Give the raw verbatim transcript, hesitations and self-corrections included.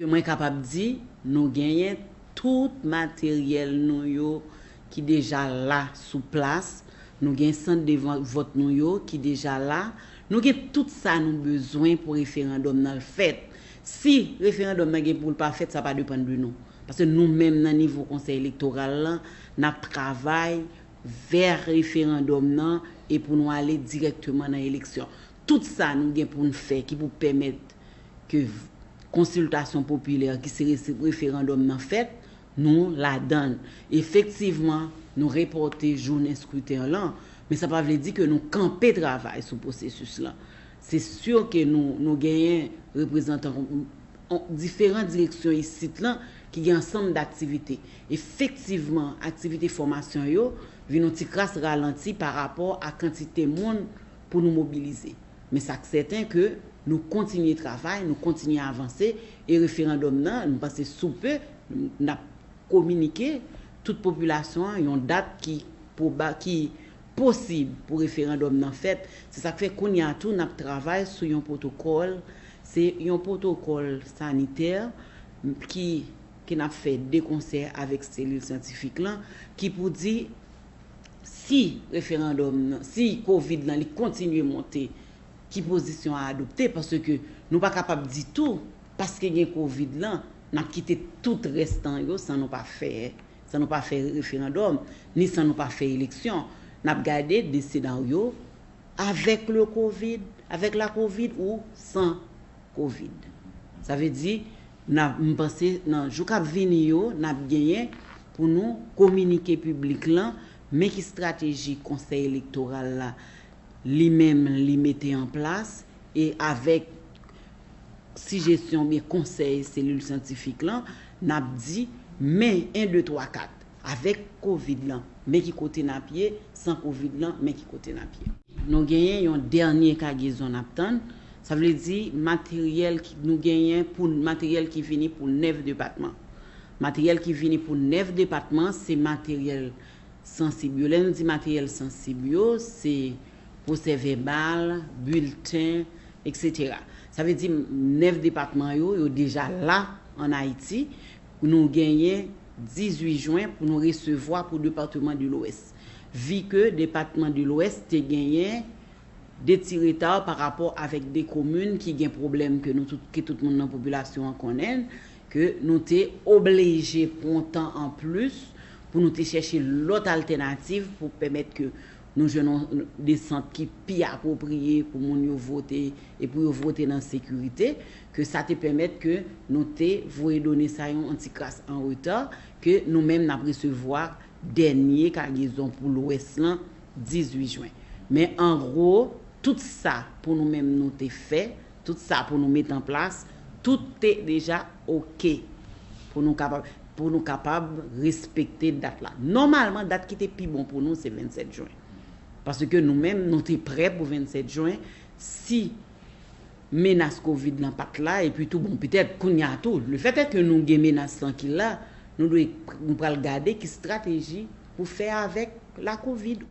Ke mwen kapab di, nou genyen tout materyèl nou yo ki deja la sou plas, nou gen sant de vòt nou yo ki deja la, nou gen tout sa nou bezwen pou referandòm nan fèt. Si referandòm nan gen pou l pa fèt, sa pa depann de nou. Paske nou menm nan nivo Konsèy Elektoral lan, n ap travay vè referandòm nan e pou nou ale dirèkteman nan eleksyon. Tout sa nou gen pou n fè ki pou pèmèt ke konsiltasyon popilè ki se referandòm nan fèt, nou ladan l. Efektivman, nou repòte jounen skriten lan, men sa pa vle di ke nou kanpe travay sou pwosesis lan. Se si ke nou, nou genyen reprezantan diferan direksyon isit lan ki gen ansanm daktivite. Efektivman, aktivite fòmasyon yo vin yon ti kras ralanti pa rapò a kantite moun pou nou mobilize. Men sa k sèten ke nou kontinye travay, nou kontinye avanse, e referandòm nan, nou panse sou pe, n ap kominike tout popilasyon an yon dat ki pwoba-, ki posib pou referandòm nan fèt. Se sa k fè kounye a tou n ap travay sou yon pwotokòl. Se yon pwotokòl sanitè ki, ke n ap fè de konsè avèk selil syantifik lan, ki pou di si referandòm nan, si kovid lan li kontinye monte, ki pozisyon a adopte, paske nou pa kapab di tou, paske gen kovid lan, n ap kite tout rèstan yo san nou pa fè, san nou pa fè referandòm, ni san nou pa fè eleksyon. N ap gade de senaryo, avèk le kovid, avèk la kovid ou san kovid. Sa vle di, n ap, m panse nan jou k ap vini yo, n ap genyen pou nou kominike piblik lan men ki estrateji Konsèy Elektoral la li menm li mete an plas, e avèk sijesyon oubyen konsèy selil syantifik lan, n ap di men en, de, twa, kat. Avèk kovid lan, men ki kote n ap ye, san kovid lan, men ki kote n ap ye. Nou genyen yon dènye kagezon n ap tann. Sa vle di materyèl ki, nou genyen pou materyèl ki vini pou nèf depatman. Materyèl ki vini pou nèf depatman, se materyèl sansib yo. Lè nou di materyèl sansib yo, se pwosè vèbal, bilten, etsetera. Sa vle di nèf depatman yo, yo deja la ann Ayiti. Nou genyen dizuit jen pou nou resevwa pou depatman de Lwès. Vi ke depatman de Lwès te genyen de ti reta pa rapò avèk de komin ki gen pwoblèm ke nou tout, ke tout moun nan popilasyon an konnen, ke nou te oblije pran tan anplis pou nou te chèche lòt altènativ pou pèmèt ke nou jwenn yon, de sant ki pi apwopriye pou moun yo vote e pou yo vote nan sekirite, ke sa te pèmèt ke nou te voye done sa yo yon ti kras an reta, ke nou menm n ap resevwa dènye kagezon pou Lwès lan dizuit jen. Men an gwo, tout sa pou nou menm nou te fè, tout sa pou nou met an plas, tout te deja oke pou nou kapab, pou nou kapab respekte dat la. Nòmalman, dat ki te pi bon pou nou, se vennsèt jen. Paske nou menm, nou te prè pou vennsèt jen. Si menas kovid lan pa t la, epi tou, bon, petèt kounye a tou, lefètèt ke nou gen menas lan ki la, nou dwe, nou pral gade ki estrateji pou fè avèk lakovid.